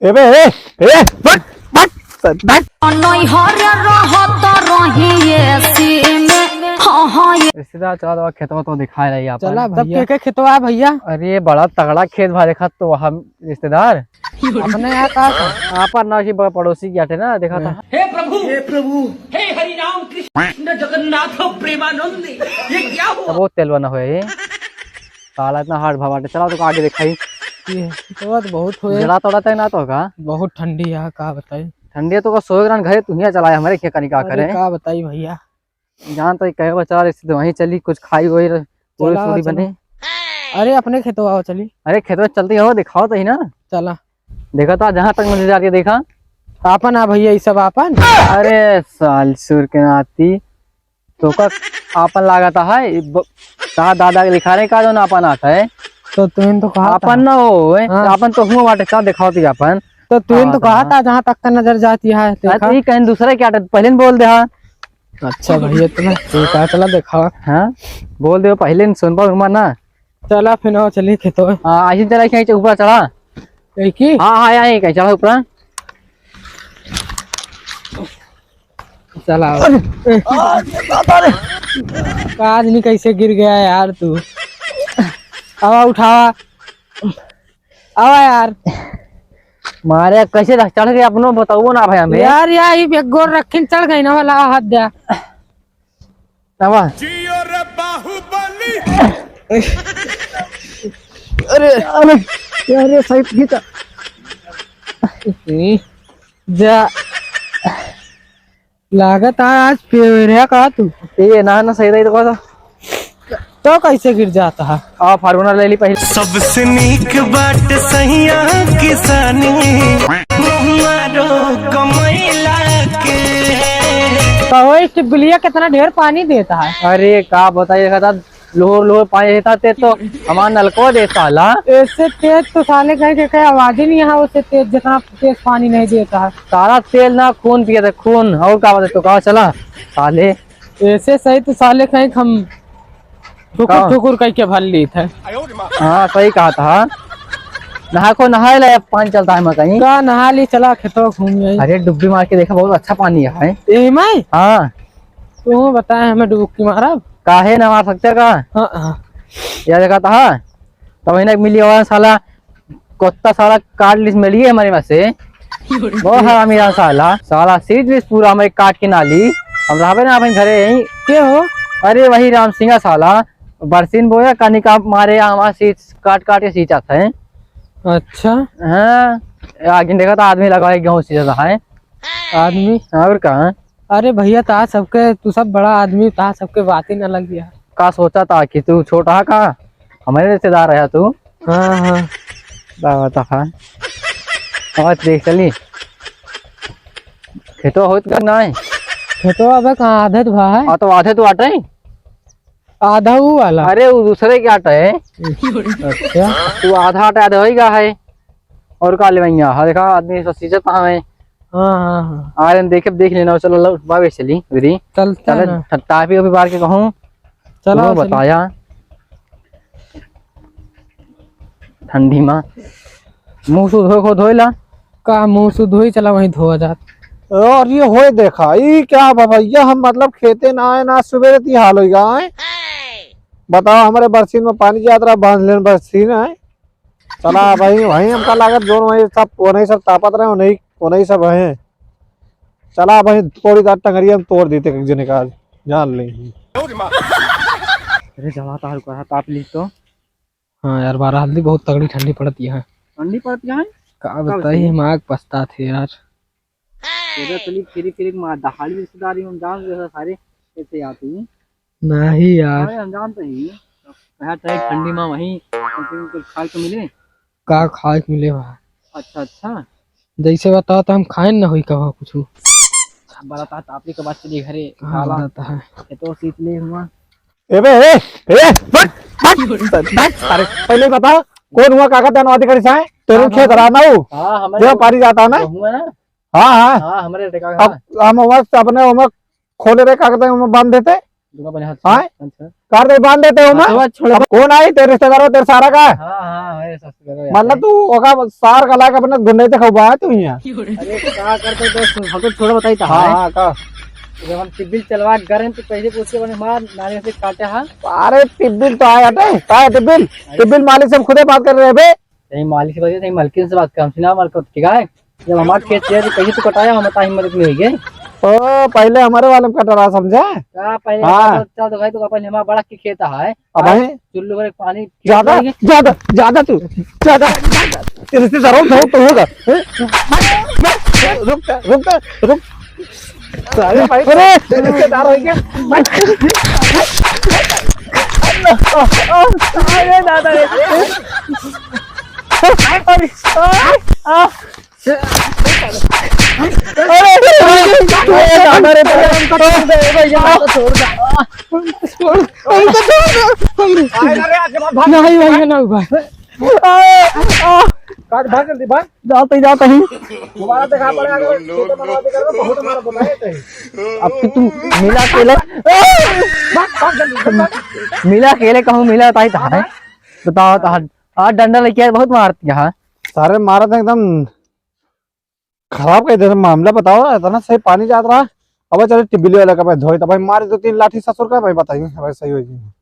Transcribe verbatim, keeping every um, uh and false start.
ए बे, ए, ए, बट, बट, बट। नैहर रहत रही एसी में, हाँ, हाँ, ये रिश्तेदार, चला तो खेतवा तो दिखाए रही आपन। चला तब भैया। के, के खेतवा है भैया? अरे, बड़ा तगड़ा खेत भा, देखा तो हम रिश्तेदार। अपने यहाँ का था? आपन ना, कि बड़ा पड़ोसी के आटे ना, देखा था। हे प्रभु, हे प्रभु, हे हरि राम कृष्ण जगन्नाथ प्रेमानंद, ये क्या हुआ? बहुत तेलवा ना होए। साला इतना हार्ड भा बाटे, चला तो आगे दिखाई। ये तो बात बहुत होए। जड़ा तोड़ा तय ना तो का? बहुत ठंडी है, का बताई। ठंडी है तो का, सोए के रहन घरे, तू हियाँ चला आए हमरे खेत कनी का अरे करे। का बताई भैया। जान तो कहे बा, चला रिश्ते वहीं चली, कुछ खाई वही, पूरी चला, सूरी चला। बने। अरे अपने खेतवा आओ चली। अरे खेतवा चलती हो, दिखाओ तो ही ना। चला। देखा था जहाँ तक नजर जाती है, देखा। आपन आ भैया, ई सब आपन। अरे साल सुर के नाती, तो का आपन लागत है, ई ब-, कहा दादा के लिखा रहे का, जो ना आपन आता है। तो तुम तो कहा आपन था। ना हो, ए? हाँ। आपन तो हुआ बाटे, का दिखाओ ती आपन। तो तुम हाँ, तो कहा हाँ। था, जहाँ तक का नजर जाती है, अरे देखा। तो ई कहीं दूसरे के आटे, पहले न बोल दे, हाँ। अच्छा भैया, तुम्हें ठीक है, चला देखा। हाँ, बोल दे, पहले न सुन पा, ना। चला फिर आओ, चलिए खेतों में। हाँ, ऐसे चला, कहीं ऊपर चढ़ा। एक ही? हाँ, हाँ, यहाँ कहीं चढ़ा ऊपर। चला। अरे, अरे, बाप रे। का आदमी कैसे गिर गया यार तू? आवा उठावा। आवा यार। मारे कैसे चढ़ गए अपनो बताओ ना भाई हमें। यार, या ई एक गोर रखिन चढ़ गई ना वाला हाथ द्या। आवा। जियो रे बाहुबली। अरे, अरे, अरे, सही खींचा। जा। लागत है आज पेड़ है का तू? ये ना, ना सही रही तो कौन सा? तो कैसे गिर जाता है? आ, Fortuner ले ली पहले। सबसे नीक बाट सहिया किसानी, मुँह मारो कमैला के। कहो, इस टिब्बलिया कितना ढेर पानी देता है। अरे, का बताइए, कहता लोहर, लोहर पानी रहता ते तो हमार नलको दे साला। ऐसे तेज तो साले कहीं के, कहीं आवाज ही नहीं है, उससे तेज जितना तेज पानी नहीं देता है। साला तेल ना खून पिए थे, खून। और का बताए तो का चला साले। ऐसे सही तो साले कहीं हम ठुकुर का? ठुकुर कह के भर ली थे। हाँ, सही कहा था। नहा को नहाए ला, पानी चलता है मैं कहीं। का नहा ली, चला खेतों घूम आई। अरे डुब्बी मार के देखा, बहुत अच्छा पानी है। यही मैं? हाँ। तू बताए हमें डुबकी मारब? काहे ना मार सकते का? हाँ, हाँ। या देखा था, तब इन्हें मिली और साला कुत्ता साला काट लिस मिली है हमारे में से। बहुत हरामी रहा साला, साला सीट लिस पूरा हमें काट के नाली। हम रहबे ना अपन घरे यहीं। के हो? अरे वही राम सिंह साला, बरसीन बोया कनिका मारे हमारा सीट काट काट के सींचा था। अच्छा। हाँ, आगे देखा था आदमी लगा है गेहूँ सींचा था है। आदमी? और का? अरे भैया, ता सबके, तू सब बड़ा आदमी, ता सबके बात ही ना लग गया। का सोचा था कि तू छोटा है का? हमारे रिश्तेदार है तू। हाँ, हाँ। का बात है? और देख चली। खेतो होत का ना है? खेतो अबे कहाँ आधे तो है। हाँ, तो आधे तो आटे ही। आधा वो वाला? अरे, वो दूसरे के आटा है। अच्छा। तू आधा आटा आधा होई गा है। और का लेवाइया? हाँ, देखा, आदमी सब सीजत कहाँ है? हाँ, हाँ, हाँ। आ रहे हैं, देखे, देख लेना, चलो, लो, बाबे चली, गिरी। चलते चले, हैं ना। ठ-, टापी ओपी बार के कहूँ, चलो, तुमको चलो। बताया। ठंडी मा मुँह सु धोए को धोएला। का मुँह सु धोई, चला वहीं धोआ जात। और ये होए देखा, ई क्या बा भैया, हम मतलब खेते ना आए ना, सुबेरे ती हाल होई गा आए। बताओ, हमारे बरसीन में पानी जात रहा, बांध लेन बरसीन आए। चला भाई, वहीं हमका लागत जोन वहीं सब, वहीं सब तापत रहे, वहीं, वहीं सब हैं। चला भाई, थोड़ी दार टंगरिया हम तोड़ देते एक जने का, जान ले। अरे जवा तार को ताप ली तो। हाँ यार, बारह हल्दी बहुत तगड़ी ठंडी पड़त यहाँ। ठंडी पड़त यहाँ है? का का बताई, बताई? हम आग पछतात है यार। तेरे चली फिरी फिरी मार दहाड़ी रिश्तेदारी में जान जैसा सारे कैसे आती हैं। नहीं यार। अरे हम जानते ही। कहा चाहे ठंडी में वहीं कुछ खाए को मिले। का खाए को मिले वहाँ? अच्छा, अच्छा। जैसे बताओ तो हम खाए न होई कहाँ कुछ। बड़ा ता तापी के बाद चली घरे। हाँ, साला। बड़ा ता है। ये तो सीत ले हुआ। ए बे, ए, ए, बट, बट, बट, अरे, पहले ही बता, कौन हुआ काका धनवादी करी साए? तेरे हाँ, खेत हाँ। रहा ना वो? हाँ, हमारे जो वो पारी जाता है ना? वो हुआ ना? हाँ, हाँ। हाँ, हमारे लड़का का। अब हम उमर से अपने उमर खोले रहे कागज, उमर बांध देते। दुका बने हाथ से, हाँ? हाथ से। कर दे, बांध देते हो ना? हाँ, तो छोड़। अब कौन आई, तेरे रिश्तेदार हो, तेरे सारा का? हाँ, हाँ, हमारे रिश्तेदार हो मतलब यार। तू ओका सार का लायक अपने गुंडे से खौबा है तू यहाँ। अरे, का करते दोस्त, हम तो छोड़ बताई था, हाँ, हैं? हाँ, का? जब हम टिबिल चलवा के गए हैं, तो पहले पूछ के बने मार, नाले से काटे, हाँ? अरे, टिबिल तो आया, हटे, का है टिबिल? अरे। टिबिल मालिक से हम खुदे बात कर रहे हैं बे। यही मालिक से बात, यही मालकिन से बात कर, हमसे ना मालकिन, ठीक है? जब हमारे खेत से तो कहीं तो कटाया, हम ताही मदद में हो गए। ओ, पहले हमारे वाले में कटा रहा, समझे? का पहले हाँ। चल, चल, तो भाई, तो पहले हमारा बड़ा के खेत है। अब भाई? चुल्लू भर पानी ज्यादा, खेत में ज्यादा, ज्यादा तू, ज्यादा, तेरे से जरूर बहुत तो होगा। हैं? रुक, रुक, रुक। सारे भाई, अरे! रिश्तेदार हो गए। अरे दादा रे। अरे, आ, आ। अरे, अरे, दादा रे, भैया, हमको छोड़ दे, भैया, हमको छोड़ दे। हमको छोड़ दे। नहीं भैया, ना भाई। आ, आ। काट, भाग जल्दी, भाग। जाते ही, जाते ही। दोबारा देखा पड़े, अगर फोटो बनवा दे, करो, तो फोटो मारो, बताए थे। अब तो तू मिला अकेले। भाग, भाग जल्दी, भाग, भाग। मिला अकेले कहूँ मिला, ताई ताई। बताओ, ताई। आज डंडा लेके आए, बहुत मारती है, हाँ। सारे मारत हैं एकदम। खराब कर दे मामला, बताओ, इतना सही पानी जात रहा। अब चले टिबिली वाला का पे धोई, तब भाई मारे दो तीन लाठी ससुर का, भाई बताइए, भाई सही हो जाए।